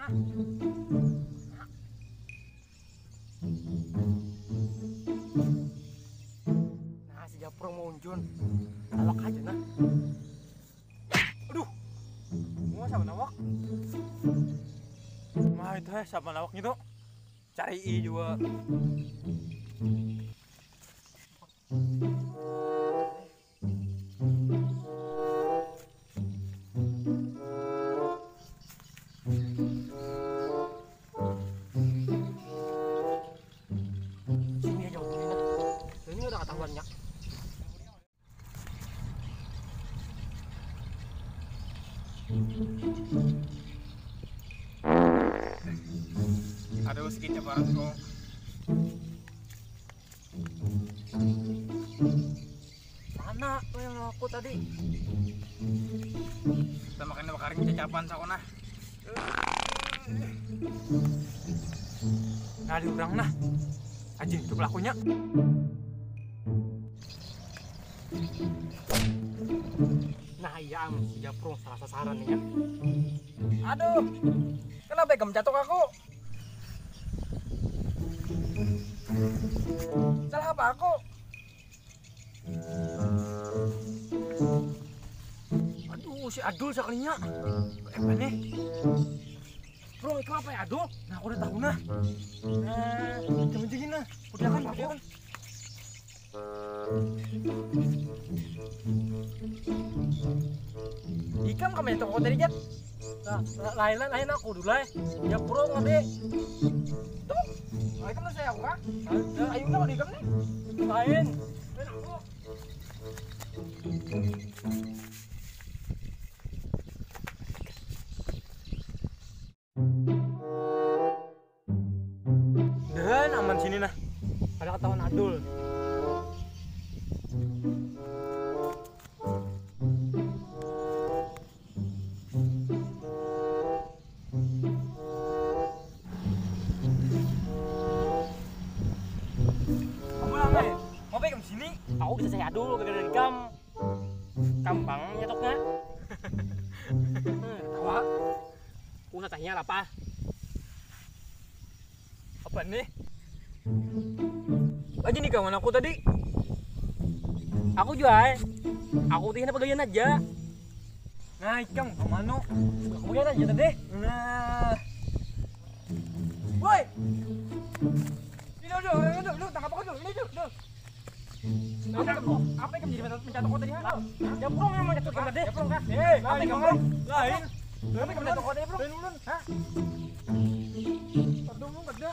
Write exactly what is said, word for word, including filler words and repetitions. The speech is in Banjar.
Nah, si Japro mau unjun. Awak aja nah. Aduh. Mau sama nawak. Nah, itu eh, sama nawak gitu. Cari i juga. Sini aja waktu ini. Ini udah ketahuannya. Aduh, sakitnya banget kok. Mana tuh yang aku tadi? Kita makan bakaring cacapan sakuna. Nah, di urang nah. Anjing, itu pelakunya. Nah, iya am, si Japro salah sasaran nih ya. Aduh, kenapa ikam catok aku? Salah apa aku? Aduh, si Adul sakalinya. Apa nih? Bro, itu apa ya, Adul? Nah, aku udah tahu nah. Nah, jangan jadi nah. Udah kan, udah kan. Ikam kami itu kau tadi jat. Nah, la- lain lain lain aku dulu eh. Ya bro ngabe. Tuh, ayo kan saya aku kah? Ayo nggak di ikam nih. Lain. Lain aku. Dan aman sini nah. Ada ketahuan Adul. Kamu lah, Mai. Mau pergi ke sini? Aku bisa saya Adul gara-gara ikam. Kampang nyatoknya. Tawa. Ku sacahnya apa? Apa nih? Aja nih kawan aku tadi. Aku juga eh. Aku tih pegawaian aja. Nah, ikam kemana? Aku pegawaian aja tadi. Nah. Woi. Ini dulu, ini dulu, dulu, tangkap aku dulu, ini dulu, dulu. Apa kamu? Apa yang menjadi mencatat kau tadi? Hah? Ya, Bro, yang mencatat kau tadi. Ya, Bro, kah? Eh, apa yang kamu? Lain. Apa yang mencatat kau tadi, Bro? Lain ulun. Hah? Aduh, lu kada.